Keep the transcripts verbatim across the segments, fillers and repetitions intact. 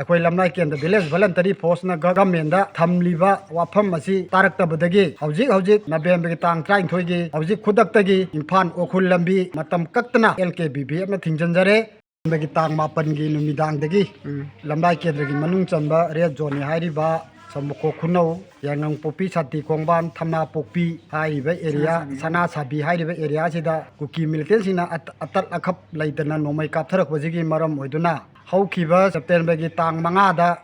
ꯑꯩꯈꯣꯏ ꯂꯝꯂꯥꯏ ꯀꯦꯟꯗ꯭ꯔ Village Voluntary Force ꯅ ꯒ-, government ꯗ ꯊꯝꯂꯤꯕ ꯋꯥꯐꯝ ꯑꯁꯤ ꯇꯥꯔꯛꯇꯕꯗꯒꯤ ꯍꯧꯖꯤꯛ ꯍꯧꯖꯤꯛ November ꯒꯤ ꯇꯥꯡ ꯇꯔꯥꯅꯤꯊꯣꯏꯒꯤ ꯍꯧꯖꯤꯛ ꯈꯨꯗꯛꯇꯒꯤ ꯏꯝꯐꯥꯜ ꯎꯈ꯭ꯔꯨꯜ ꯂꯝꯕꯤ ꯃꯇꯝ ꯀꯛꯇꯅ L K B B F ꯅ ꯊꯤꯡꯖꯤꯟꯖꯔꯦ꯫ ꯒꯤ ꯇꯥꯡ ꯃꯥꯄꯟꯒꯤ ꯅꯨꯃꯤꯗꯥꯡꯗꯒꯤ ꯎꯝ꯫ ꯂꯝꯂꯥꯏ ꯀꯦꯟꯗ꯭ꯔꯒꯤ ꯃꯅꯨꯡ ꯆꯟꯕ red zone ꯅꯤ ꯍꯥꯏꯔꯤꯕ ꯁꯃꯨꯀꯣꯛ ꯈꯨꯅꯧ, ꯌꯥꯏꯉꯪꯄꯣꯛꯄꯤ, ꯁꯥꯟꯇꯤ ꯈꯣꯡꯕꯥꯟ, ꯊꯝꯅꯥꯄꯣꯛꯄꯤ ꯍꯥꯏꯔꯤꯕ area, ꯁꯅꯥꯁꯥꯕꯤ ꯍꯥꯏꯔꯤꯕ꯫ ꯁꯅꯥꯁꯥꯕꯤ ꯍꯥꯏꯔꯤꯕ area ꯁꯤꯗ ꯀꯨꯀꯤ militant ꯁꯤꯡꯅ ꯑꯠ-, ꯑꯇꯠ ꯑꯈꯞ ꯂꯩꯇꯅ ꯅꯣꯡꯃꯩ ꯀꯥꯞꯊꯔꯛꯄꯁꯤꯒꯤ ꯃꯔꯝ ꯑꯣꯏꯗꯨꯅ ꯍꯧꯈꯤꯕ September ꯒꯤ ꯇꯥꯡ ꯃꯉꯥꯗ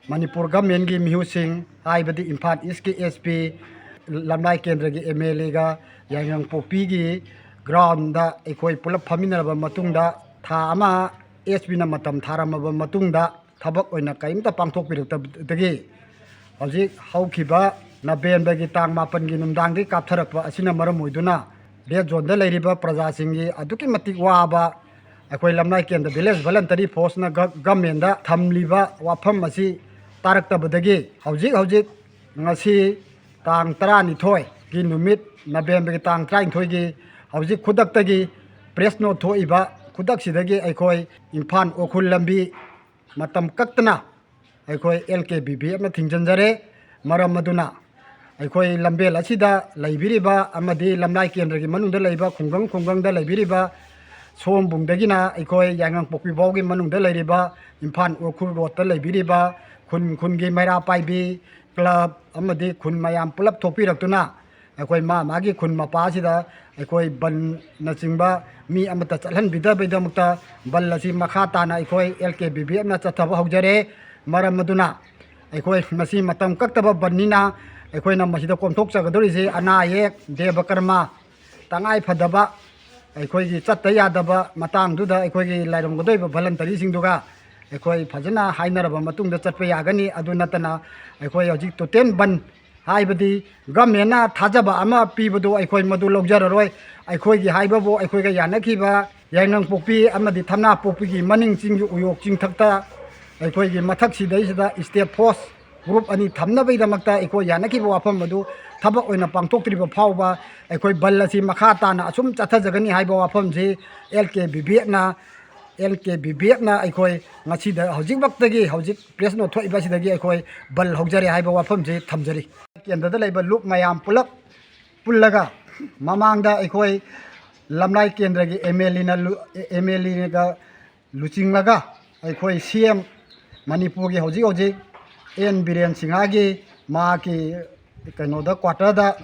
ꯃꯅꯤꯄꯨꯔ government ꯀꯤ ꯃꯤꯍꯨꯠꯁꯤꯡ ꯍꯥꯏꯕꯗꯤ ꯏꯝꯐꯥꯜ East ꯀꯤ S P, ꯂꯝꯂꯥꯏ ꯀꯦꯟꯗ꯭ꯔꯒꯤ M L A ꯒ ꯌꯥꯏꯉꯪꯄꯣꯛꯄꯤꯒꯤ ground ꯗ ꯑꯩꯈꯣꯏ ꯄꯨꯂꯞ ꯐꯝꯃꯤꯟꯅꯔꯕ ꯃꯇꯨꯡꯗ ꯊꯥ ꯑꯃ S P ꯅ ꯃꯇꯝ ꯊꯥꯔꯝꯃꯕ ꯃꯇꯨꯡꯗ ꯊꯕꯛ ꯑꯣꯏꯅ ꯀꯔꯤꯝꯇ ꯄꯥꯡꯊꯣꯛꯄꯤꯔꯛꯇꯕꯗꯒꯤ ꯍꯧꯖꯤꯛ ꯍꯧꯈꯤꯕ November ꯒꯤ ꯇꯥꯡ ꯃꯥꯄꯟꯒꯤ ꯅꯨꯡꯗꯥꯡꯗꯒꯤ ꯀꯥꯞꯊꯔꯛꯄ ꯑꯁꯤꯅ ꯃꯔꯝ ꯑꯣꯏꯗꯨꯅ red zone ꯗ ꯂꯩꯔꯤꯕ ꯄ꯭ꯔꯖꯥꯁꯤꯡꯒꯤ ꯑꯗꯨꯛꯀꯤ ꯃꯇꯤꯛ ꯋꯥꯕ, ꯑꯩꯈꯣꯏ ꯂꯝꯂꯥꯏ ꯀꯦꯟꯗ꯭ꯔ Village Voluntary Force ꯅ ꯒ-, government ꯗ ꯊꯝꯂꯤꯕ ꯋꯥꯐꯝ ꯑꯁꯤ ꯇꯥꯔꯛꯇꯕꯗꯒꯤ ꯍꯧꯖꯤꯛ ꯍꯧꯖꯤꯛ ꯉꯁꯤ ꯇꯥꯡ ꯇꯔꯥꯅꯤꯊꯣꯏꯒꯤ ꯅꯨꯃꯤꯠ, November ꯒꯤ ꯇꯥꯡ ꯇꯔꯥꯅꯤꯊꯣꯏꯒꯤ ꯍꯧꯖꯤꯛ ꯈꯨꯗꯛꯇꯒꯤ press note ꯊꯣꯛꯏꯕ ꯈꯨꯗꯛꯁꯤꯗꯒꯤ ꯑꯩꯈꯣꯏ ꯏꯝꯐꯥꯜ ꯎꯈ꯭ꯔꯨꯜ ꯂꯝꯕꯤ ꯃꯇꯝ ꯀꯛꯇꯅ ꯑꯩꯈꯣꯏ L K B B F ꯅ ꯊꯤꯡꯖꯤꯟꯖꯔꯦ꯫ ꯃꯔꯝ ꯑꯗꯨꯅ ꯑꯩꯈꯣꯏ ꯂꯝꯕꯦꯜ ꯑꯁꯤꯗ ꯂꯩꯕꯤꯔꯤꯕ ꯑꯃꯗꯤ ꯂꯝꯂꯥꯏ ꯀꯦꯟꯗ꯭ꯔꯒꯤ ꯃꯅꯨꯡꯗ ꯂꯩꯕ ꯈꯨꯡꯒꯪ ꯈꯨꯡꯒꯪꯗ ꯂꯩꯕꯤꯔꯤꯕ ꯁꯣꯝꯕꯨꯡꯗꯒꯤꯅ ꯑꯩꯈꯣꯏ ꯌꯥꯏꯉꯪꯄꯣꯛꯄꯤ ꯐꯥꯎꯒꯤ ꯃꯅꯨꯡꯗ ꯂꯩꯔꯤꯕ ꯏꯝꯐꯥꯜ ꯎꯈ꯭ꯔꯨꯜ road ꯇ ꯂꯩꯕꯤꯔꯤꯕ ꯈꯨꯟ ꯈꯨꯟꯒꯤ ꯃꯩꯔꯥ ꯄꯥꯏꯕꯤ club ꯑꯃꯗꯤ ꯈꯨꯟ ꯃꯌꯥꯝ ꯄꯨꯂꯞ ꯊꯣꯛꯄꯤꯔꯛꯇꯨꯅ ꯑꯩꯈꯣꯏ ꯃꯥ ꯃꯥꯒꯤ ꯈꯨꯟ ꯃꯄꯥꯁꯤꯗ ꯑꯩꯈꯣꯏ ꯕꯟꯅꯆꯤꯡꯕ ꯃꯤ ꯑꯃꯠꯇ ꯆꯠꯍꯟꯕꯤꯗꯕꯒꯤꯗꯃꯛꯇ ꯕꯟ ꯑꯁꯤ ꯃꯈꯥ ꯇꯥꯅ ꯑꯩꯈꯣꯏ L K B B F ꯅ ꯆꯠꯊꯕ ꯍꯧꯖꯔꯦ꯫ ꯃꯔꯝ ꯑꯗꯨꯅ ꯑꯩꯈꯣꯏ ꯃꯁꯤ ꯃꯇꯝ ꯀꯛꯇꯕ ꯕꯟꯅꯤꯅ ꯑꯩꯈꯣꯏꯅ ꯃꯁꯤꯗ ꯀꯣꯝꯊꯣꯛꯆꯒꯗꯧꯔꯤꯁꯤ ꯑꯅꯥ ꯑꯌꯦꯛ, ꯗꯦꯕ ꯀꯔꯃ, ꯇꯉꯥꯏ ꯐꯗꯕ ꯑꯩꯈꯣꯏꯒꯤ ꯆꯠꯇ ꯌꯥꯗꯕ ꯃꯇꯥꯡꯗꯨꯗ ꯑꯩꯈꯣꯏꯒꯤ ꯂꯥꯏꯔꯝꯒꯗꯧꯔꯤꯕ volunteer ꯁꯤꯡꯗꯨꯒ ꯑꯩꯈꯣꯏ ꯐꯖꯅ ꯍꯥꯏꯅꯔꯕ ꯃꯇꯨꯡꯗ ꯆꯠꯄ ꯌꯥꯒꯅꯤ꯫ ꯑꯗꯨ ꯅꯠꯇꯅ ꯑꯩꯈꯣꯏ ꯍꯧꯖꯤꯛ total ꯕꯟ ꯍꯥꯏꯕꯗꯤ government ꯅ ꯊꯥꯖꯕ ꯑꯃ ꯄꯤꯕꯗꯨ ꯑꯩꯈꯣꯏ ꯃꯗꯨ ꯂꯧꯖꯔꯔꯣꯏ꯫ ꯑꯩꯈꯣꯏꯒꯤ ꯍꯥꯏꯕꯕꯨ ꯑꯩꯈꯣꯏꯒ ꯌꯥꯅꯈꯤꯕ ꯌꯥꯏꯉꯪꯄꯣꯛꯄꯤ ꯑꯃꯗꯤ ꯊꯝꯅꯥꯄꯣꯛꯄꯤꯒꯤ ꯃꯅꯤꯡ ꯆꯤꯡꯒꯤ ꯎꯌꯣꯛ ꯆꯤꯡꯊꯛꯇ ꯑꯩꯈꯣꯏꯒꯤ ꯃꯊꯛꯁꯤꯗꯩꯁꯤꯗ state force group ꯑꯅꯤ ꯊꯝꯅꯕꯒꯤꯗꯃꯛꯇ ꯑꯩꯈꯣꯏ ꯌꯥꯅꯈꯤꯕ ꯋꯥꯐꯝ ꯑꯗꯨ ꯊꯕꯛ ꯑꯣꯏꯅ ꯄꯥꯡꯊꯣꯛꯇ꯭ꯔꯤꯕ ꯐꯥꯎꯕ ꯑꯩꯈꯣꯏ ꯕꯟ ꯑꯁꯤ ꯃꯈꯥ ꯇꯥꯅ ꯑꯁꯨꯝ ꯆꯠꯊꯖꯒꯅꯤ ꯍꯥꯏꯕ ꯋꯥꯐꯝꯁꯤ L K B B F ꯅ ꯑꯦꯜ ꯀꯦ ꯕꯤꯕꯦꯛꯅ ꯑꯩꯈꯣꯏ ꯉꯁꯤꯗ ꯍꯧꯖꯤꯛꯃꯛꯇꯒꯤ, ꯍꯧꯖꯤꯛ ꯄ꯭ꯔꯦꯁ ꯅꯣꯠ ꯊꯣꯛꯏꯕ ꯑꯁꯤꯗꯒꯤ ꯑꯩꯈꯣꯏ ꯕꯟ ꯍꯧꯖꯔꯦ ꯍꯥꯏꯕ ꯋꯥꯐꯝꯁꯤ ꯊꯝꯖꯔꯤ꯫ ꯀꯦꯟꯗ꯭ꯔꯗ ꯂꯩꯕ ꯂꯨꯞ ꯃꯌꯥꯝ ꯄꯨꯂꯞ ꯄꯨꯜꯂꯒ ꯃꯃꯥꯡꯗ ꯑꯩꯈꯣꯏ ꯂꯝꯂꯥꯏ ꯀꯦꯟꯗ꯭ꯔꯒꯤ ꯑꯦꯝ ꯑꯦꯜ ꯑꯦꯅ, ꯑꯦꯝ ꯑꯦꯜ ꯑꯦꯒ ꯂꯨꯆꯤꯡꯂꯒ ꯑꯩꯈꯣꯏ ꯁꯤ ꯑꯦꯝ ꯃꯅꯤꯄꯨꯔꯒꯤ ꯍꯧꯖꯤꯛ ꯍꯧꯖꯤꯛ ꯑꯦꯟ ꯕꯤꯔꯦꯟ ꯁꯤꯡꯍꯒꯤ ꯃꯍꯥꯛꯀꯤ ꯀꯩꯅꯣꯗ, ꯀ꯭ꯋꯥꯇꯔꯗ,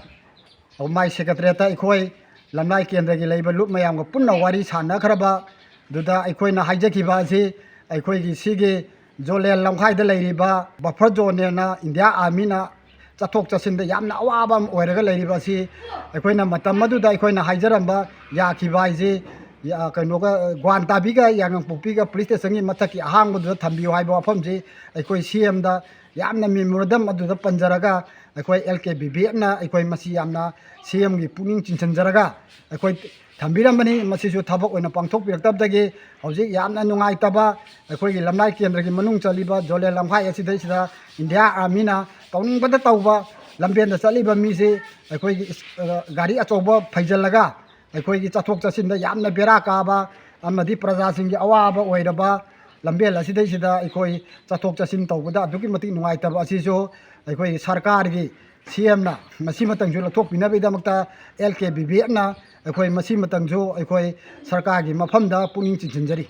ꯃꯥꯏ ꯁꯦꯀ꯭ꯔꯦꯇꯔꯤꯌꯦꯠꯇ ꯑꯩꯈꯣꯏ ꯂꯝꯂꯥꯏ ꯀꯦꯟꯗ꯭ꯔꯒꯤ ꯂꯩꯕ ꯂꯨꯞ ꯃꯌꯥꯝꯒ ꯄꯨꯟꯅ ꯋꯥꯔꯤ ꯁꯥꯟꯅꯈ꯭ꯔꯕ ꯑꯗꯨꯗ ꯑꯩꯈꯣꯏꯅ ꯍꯥꯏꯖꯈꯤꯕ ꯑꯁꯤ, ꯑꯩꯈꯣꯏꯒꯤ ꯁꯤꯒꯤ ꯖꯣꯂꯦꯟ ꯂꯝꯈꯥꯏꯗ ꯂꯩꯔꯤꯕ ꯕꯐꯔ ꯖꯣꯟꯅꯦꯅ ꯏꯟꯗꯤꯌꯥ ꯑꯥꯔꯃꯤꯅ ꯆꯠꯊꯣꯛ ꯆꯠꯁꯤꯟꯗ ꯌꯥꯝꯅ ꯑꯋꯥꯕ ꯑꯃ ꯑꯣꯏꯔꯒ ꯂꯩꯔꯤꯕ ꯑꯁꯤ ꯑꯩꯈꯣꯏꯅ ꯃꯇꯝ ꯑꯗꯨꯗ ꯑꯩꯈꯣꯏꯅ ꯍꯥꯏꯖꯔꯝꯕ ꯌꯥꯈꯤꯕ ꯍꯥꯏꯁꯤ, ꯌꯥ-, ꯀꯩꯅꯣꯒ, ꯒ꯭ꯋꯥꯟꯇꯥꯕꯤꯒ ꯌꯥꯏꯉꯪꯄꯣꯛꯄꯤꯒ ꯄꯨꯂꯤꯁ ꯁ꯭ꯇꯦꯁꯟꯒꯤ ꯃꯊꯛꯀꯤ ꯑꯍꯥꯡꯕꯗꯨꯗ ꯊꯝꯕꯤꯌꯨ ꯍꯥꯏꯕ ꯋꯥꯐꯝꯁꯤ ꯑꯩꯈꯣꯏ ꯁꯤ ꯑꯦꯝꯗ ꯌꯥꯝꯅ ꯃꯦꯃꯣꯔꯦꯟꯗꯝ ꯑꯗꯨꯗ ꯄꯟꯖꯔꯒ, ꯑꯩꯈꯣꯏ ꯑꯦꯜ ꯀꯦ ꯕꯤꯕꯦꯛꯅ ꯑꯩꯈꯣꯏ ꯃꯁꯤ ꯌꯥꯝꯅ ꯁꯤ ꯑꯦꯝꯒꯤ ꯄꯨꯛꯅꯤꯡ ꯆꯤꯡꯁꯤꯟꯖꯔꯒ ꯑꯩꯈꯣꯏ ꯊꯝꯕꯤꯔꯝꯕꯅꯤ꯫ ꯃꯁꯤꯁꯨ ꯊꯕꯛ ꯑꯣꯏꯅ ꯄꯥꯡꯊꯣꯛꯄꯤꯔꯛꯇꯕꯗꯒꯤ ꯍꯧꯖꯤꯛ ꯌꯥꯝꯅ ꯅꯨꯡꯉꯥꯏꯇꯕ, ꯑꯩꯈꯣꯏꯒꯤ ꯂꯝꯂꯥꯏ ꯀꯦꯟꯗ꯭ꯔꯒꯤ ꯃꯅꯨꯡ ꯆꯜꯂꯤꯕ ꯖꯣꯂꯦꯟ ꯂꯝꯈꯥꯏ ꯑꯁꯤꯗꯩꯁꯤꯗ ꯏꯟꯗꯤꯌꯥ ꯑꯥꯔꯃꯤꯅ ꯇꯧꯅꯤꯡꯕꯗ ꯇꯧꯕ, ꯂꯝꯕꯦꯟꯗ ꯆꯠꯂꯤꯕ ꯃꯤꯁꯤ ꯑꯩꯈꯣꯏꯒꯤ ꯏꯁ-, ꯑ, ꯒꯥꯔꯤ ꯑꯆꯧꯕ ꯐꯩꯖꯤꯜꯂꯒ ꯑꯩꯈꯣꯏꯒꯤ ꯆꯠꯊꯣꯛ ꯆꯠꯁꯤꯟꯗ ꯌꯥꯝꯅ ꯕꯦꯔꯥ ꯀꯥꯕ ꯑꯃꯗꯤ ꯄ꯭ꯔꯖꯥꯁꯤꯡꯒꯤ ꯑꯋꯥꯕ ꯑꯣꯏꯔꯕ ꯂꯝꯕꯦꯜ ꯑꯁꯤꯗꯩꯁꯤꯗ ꯑꯩꯈꯣꯏ ꯆꯠꯊꯣꯛ ꯆꯠꯁꯤꯟ ꯇꯧꯕꯗ ꯑꯗꯨꯛꯀꯤ ꯃꯇꯤꯛ ꯅꯨꯡꯉꯥꯏꯇꯕ ꯑꯁꯤꯁꯨ ꯑꯩꯈꯣꯏꯒꯤ ꯁꯔꯀꯥꯔꯒꯤ ꯁꯤ ꯑꯦꯝꯅ ꯃꯁꯤꯃꯇꯪꯁꯨ ꯂꯧꯊꯣꯛꯄꯤꯅꯕꯒꯤꯗꯃꯛꯇ ꯑꯦꯜ ꯀꯦ ꯕꯤꯕꯦꯛꯅ ꯑꯩꯈꯣꯏ ꯃꯁꯤꯃꯇꯪꯁꯨ ꯑꯩꯈꯣꯏ ꯁꯔꯀꯥꯔꯒꯤ ꯃꯐꯝꯗ ꯄꯨꯛꯅꯤꯡ ꯆꯤꯡꯁꯤꯟꯖꯔꯤ꯫